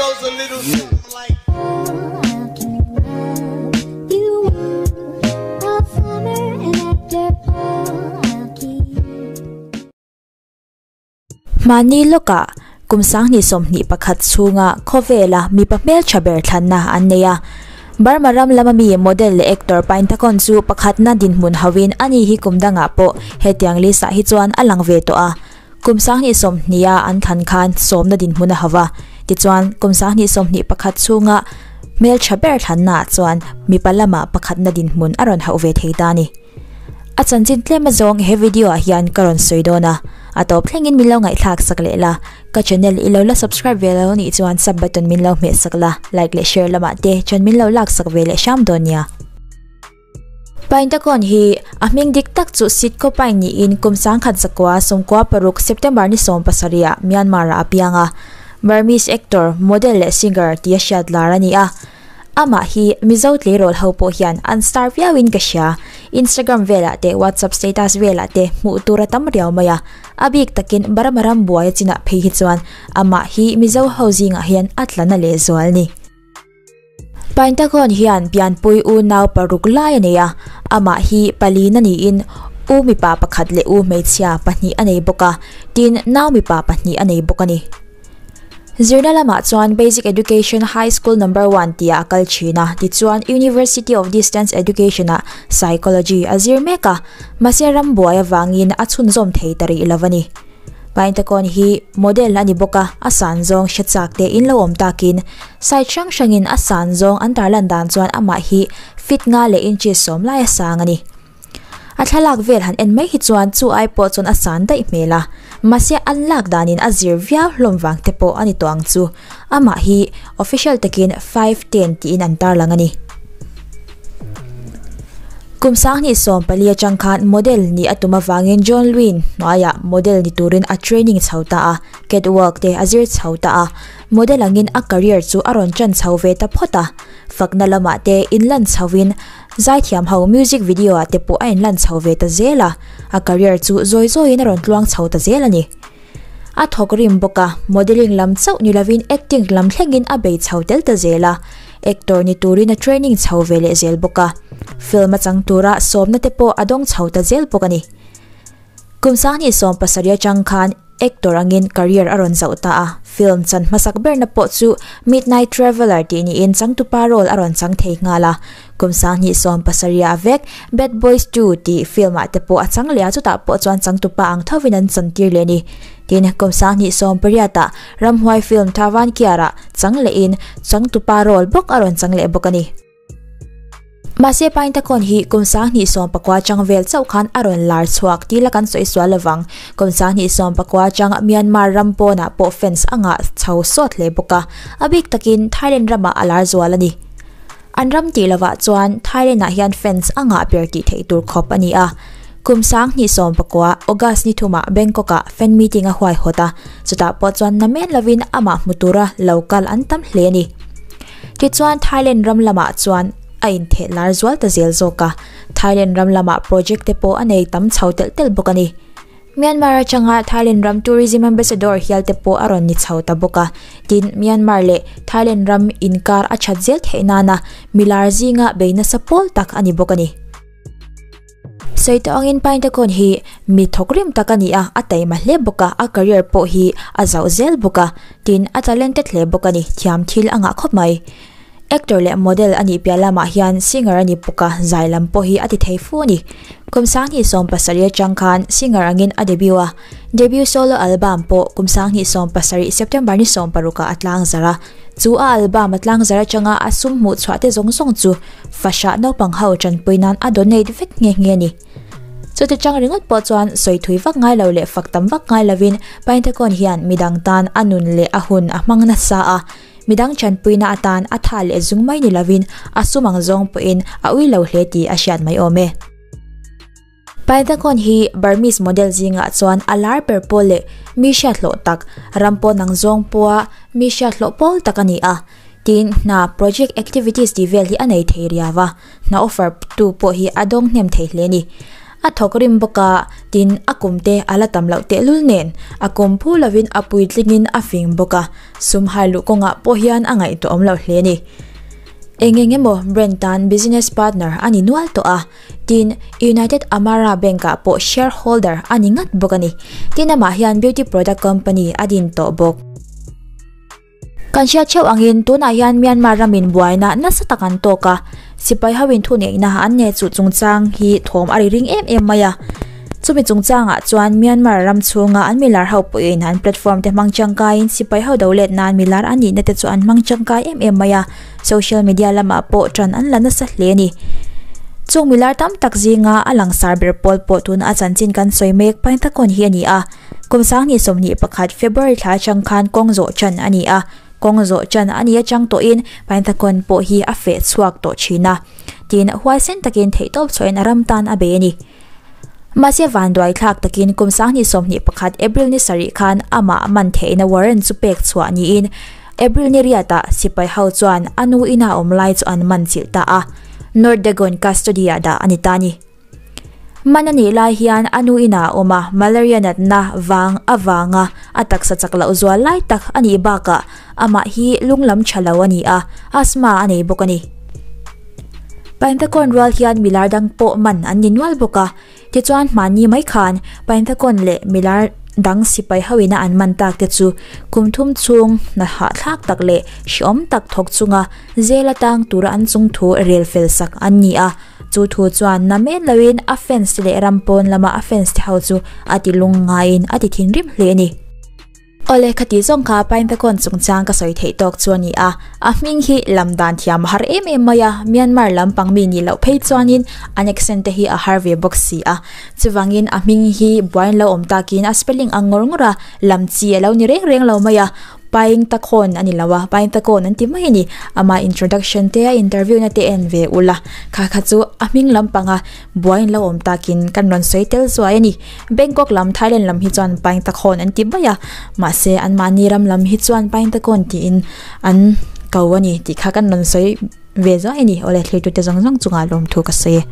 goes a little something like. Mahni lawkah kum 2021 chhunga khawvela mipa hmeltha ber thlanna an nei a. Burma ram lama mi model leh actor Painthakon chu pakhatna dinhmun hauhin ani hi kum dangah pawh hetiang list ah hi chuan a lang ve tawh a. Kum 2020 a an thlan khan sawmna dinhmun a hau va, tichuan kum 2021 chhunga hmeltha ber thlanna ah chuan mipa lama pakhatna dinhmun a rawn hauh ve thei ta a ni. A chanchin tlem azawng he video ah hian ka rawn sawi dawn a, a tawp thlengin min lo ngaihthlak sak leh la, ka channel i lo la subscribe ve lo nih chuan sub button min lo hmeh sak la, like leh share lamah te chuan min lo lak sak ve leh hram dawn nia. Pentagon hi a hming dik tak chu Sitko Pine niin kum 1996 September ni 17 ah Myanmar ah a piang a, Burmese actor, model leh singer tia hriat lar a ni a. Amah hi Mizo tleirawl ho pawh hian an star viauin ka hria. Instagram velah te WhatsApp status velah te hmuh tur a tam riau mai a. A bik takin Burma ram buai a chinah phei hi chuan amah hi Mizo ho zingah hian a tla na lehzual ni. Pentagon hian pianpui unau paruk lai a nei a, amah hi palina niin u mipa pakhat leh u hmeichhia pahnih a nei bawk a, tin nau mipa pahnih a nei bawk a ni. Zirna lamah chuan Basic Education High School Number One tihah a kal thin a, tichuan University of Distance Education-ah Psychology a zir mek a, mahse rambuai avangin a chhunzawm thei ta rih lo a ni. Paintakon hi model a ni bawk a, a san zawng hre chak te in lo awm takin side hrang hrangin a san zawng an tarlan dan chuan amah hi feet nga leh inches sawm lai a sang a ni. A thlalak vel han en mai hi chuan chu ai pawh chuan a san daih hmel a, mahse an lak danin a zir viau hlawm vang te pawh a ni tawh ang chu. Amah hi official takin 5'10 tiin an tarlang a ni. Kum 2014 atang khan model nih a tum avangin John Lwin hnuaiah model ni turin a training chho ta a, catwalk te a zir chho ta a, model angin a career chu a rawn tan chho ve ta phawt a. Fakna lamah te inlan chhoin Zaithiam ho music video ah te pawh a inlan chho ve ta zel a, a career chu zawi zawiin a rawn tluang chho ta zel a ni. A thawk rim bawk a, modelling lam chauh ni lovin acting lam thlengin a bei chho tel ta zel a, actor ni turin a training chho ve leh zel bawk a, film a chang tura sawmna te pawh a dawng chho ta zel bawk a ni. Kum 2017 atang khan Actor angin career a rawn zauh ta a, film chan hmasak berna pawh chu Midnight Traveller tih niin changtupa role a rawn chang thei nghal a. Kum 2017 a vek Bad Boys 2 tih film ah te pawh a chang leh a, chutah pawh chuan changtupa ang thovin an chantir leh a ni. Tin, kum 2018 ah ramhuai film Thavan Kiar ah chang lehin changtupa role bawk a rawn chang leh bawk a ni. Mahse Pentagon hi kum 2019 chang vel chauh khan a rawn lar chhuak tih la kan sawi sual lovang. Kum 2019 chang Myanmar ram pawnah pawh fans a ngah chho sawt hle bawk a, a bik takin Thailand ramah a lar zual a ni. An ram tih lovah chuan Thailand ah hian fans a ngah ber tih theih tur khawp a ni a. Kum 2019 August ni thumah Bangkok ah fan meeting a huaihawt a, chutah pawh chuan namen lovin amah hmu tura lo kal an tam hle a ni. Tichuan Thailand ram lamah chuan a intheh lar zual ta zel zawk a, Thailand ram lamah project te pawh a nei tam chho telh telh bawk a ni. Myanmar atanga Thailand ram Tourism Ambassador hial te pawh a rawn ni chho ta bawk a, tin Myanmar leh Thailand ram inkar a that zel theih nana milar zinga bei nasa pawl tak a ni bawk a ni. Sawi tawh angin Pentagon hi mi thawk rim tak a ni a, a taima hle bawk a, a career pawh hi a zauh zel bawk a, tin a talented hle bawk a ni, thiam thil a ngah khawp mai. Actor leh model a nih piah lamah hian singer a ni bawk a, zai lam pawh hi a ti thei fu a ni. Kum 2017 atang khan singer angin a debut a, debut solo album pawh kum 2017 September ni 16 ah a tlang zarh a, Chu a album a tlangzar atanga a sum hmuh chhuah te zawng zawng chu fahrah naupang ho tanpui nan a donate vek nghe nghe a ni. Chuti chang ringawt pawh chuan sawi thui vak ngai lo leh fak tam vak ngai lovin Pentagon hian midang tan a nun leh a hun a hmang nasa a, midang tanpuina atan a tha leh zung mai ni lovin a sum ang zawng pawhin a ui lo hle tih a hriat mai awm e. Pentagon hi Burmese model zingah chuan a lar ber pawl leh mi hriathlawh tak, ram pawn ang zawng pawha mi hriathlawh pawl tak a ni a. Tin, hna project activities tih vel hi a nei thei riau a, hna offer tu pawh hi a dawng hnem thei hle a ni. A thawk rim bawk a, tin a kum te a la tam loh tehlul nen a kum phu lovin a puitlingin a fing bawk a, sum hai luh kawngah pawh hian a ngaihtuah awm lo hle a ni. Eng eng emaw brand tan business partner a ni nual tawh a, tin United Amara Bank ah pawh shareholder a ni ngat bawk a ni. Tin amah hian beauty product company a din tawh bawk. Kan hriat theuh angin tunah hian Myanmar ramin buaina nasa tak an tawk a, sipai hoin thuneihna an nei chuh chungchang hi thawm a ri ring em em mai a. Chumi chungchangah chuan Myanmar ram chhunga an milar ho pawhin an platform te hmang tangkaiin sipai ho do let nan milar a nihna te chu an hmang tangkai em em mai a, social media lamah pawh tan an la nasa hle a ni. Chung milar tam tak zinga a langsar ber pawl pawh tuna a chanchin kan sawi mek Painthakon hi a ni a. Kum 2021 February thla atang khan kawng zawh tan a ni a, kawng zawh tan a ni atang tawhin Painthakon pawh hi a feh chhuak tawh thin a, tin huaisen takin theihtawp chhuahin a ram tan a bei a ni. Mahse vanduai thlak takin kum 2021 April ni sarih khan amah man theihna warrant chu pek chhuah niin April ni riatah sipai ho chuan a nu ina awm lai chu an man chilh ta a, North Dagon custody ah dah a ni ta a ni. Man a nih lai hian a nu inah a awm a, malaria natna vang avanga a taksa chak loh zual lai tak a nih bakah amah hi lung lam tha lo a ni a, asthma a nei bawk a ni. Painthakon rual hian milar dang pawh man an ni nual bawk a, tichuan hmanni mai khan Painthakon leh milar dang sipai ho ina an man tak te chu kum thum chhung hna hahthlak tak leh hreawm tak thawk chunga zel atang tura an chung thu rel fel sak an ni a. Chu thu chuan na men loin a fans te leh ram pawn lama a fans te ho chu a ti lung ngaiin a ti thinrim hle a ni. Awle khati zawng kha Painthakon chungchang ka sawi theih tawk chu a ni a, a hming hi lam dan thiam a har em em mai a, Myanmar lampang mi nih loh phei chuanin an accent te hi a har ve bawk si a, chuvangin a hming hi buain lo awm takin a spelling ang ngawr ngawr a, lam chi a lo ni reng reng lo mai a. Paingtakhawn a ni lo a, Paingtakawn an ti mai a ni. Ama introduction te a interview na te en ve ula, kha kha chu a hming lampanga buai in lo awm takin kan rawn sawi tel zuai a ni. Bangkok lam Thailand lam hi chuan Paingtakhawn an ti mai a, mahse anmahni ram lam hi chuan Paingtakawn tiin an ko a ni tih kha kan rawn sawi ve zuai a ni. Awle thlir tute zawng zawng chungah lawmthu ka sawi e.